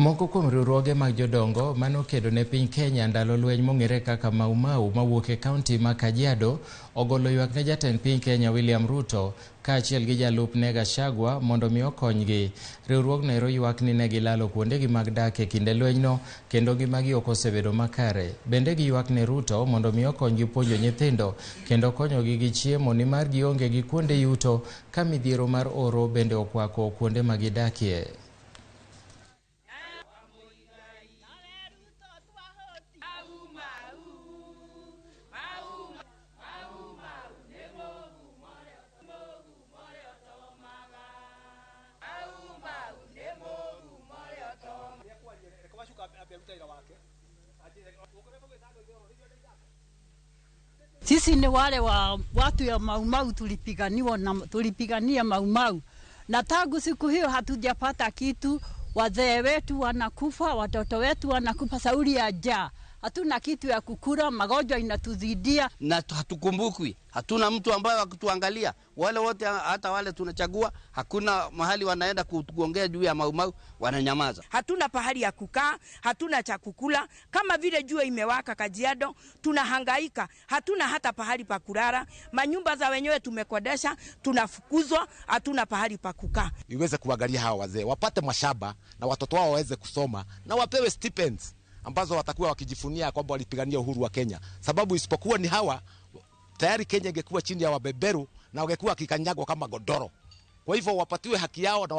Moko kuom riwruoge mag jodongo manokedo ne piny Kenya ndalo lweny mong'ere kaka Mau Mau mawuok e kaunti ma Kajiado ogolo ywak ne jatend piny Kenya William Ruto kaachiel gi jalupne Gachagua mondo mi okonygi. Riwruogno ero ywak ni ne gilalo kuondegi mag dak e kinde lwenyno kendo ngimagi ok osebedo makare. Bende giywak ne Ruto mondo mi okonygi puonjo nyithindo kendo konyogi gi chiemo nimar gionge gi kuonde yuto ka midhiero mar oro bende okwako kuonde ma gidakie. Sisi ni wale wa watu ya Mau Mau tulipiganiwa na tulipigania Mau Mau, na tangu siku hiyo hatujapata kitu. Wazee wetu wanakufa, watoto wetu wanakufa sauri ya njaa, hatuna kitu ya kukula, magonjwa inatuzidia na hatukumbukwi. Hatuna mtu ambaye wakutuangalia. Wale wote hata wale tunachagua, hakuna mahali wanaenda kuongea juu ya Mau Mau, wananyamaza. Hatuna pahali ya kukaa, hatuna cha kukula. Kama vile jua imewaka Kajiado, tunahangaika, hatuna hata pahali pa kulala. Manyumba za wenyewe tumekodesha, tunafukuzwa, hatuna pahali pa kukaa. Iweze kuangalia hawa wazee wapate mashamba na watoto wao waweze kusoma na wapewe stipends ambazo watakuwa wakijifunia kwamba walipigania uhuru wa Kenya, sababu isipokuwa ni hawa tayari Kenya ingekuwa chini ya wabeberu na wangekuwa wakikanyagwa kama godoro. Kwa hivyo wapatiwe haki yao na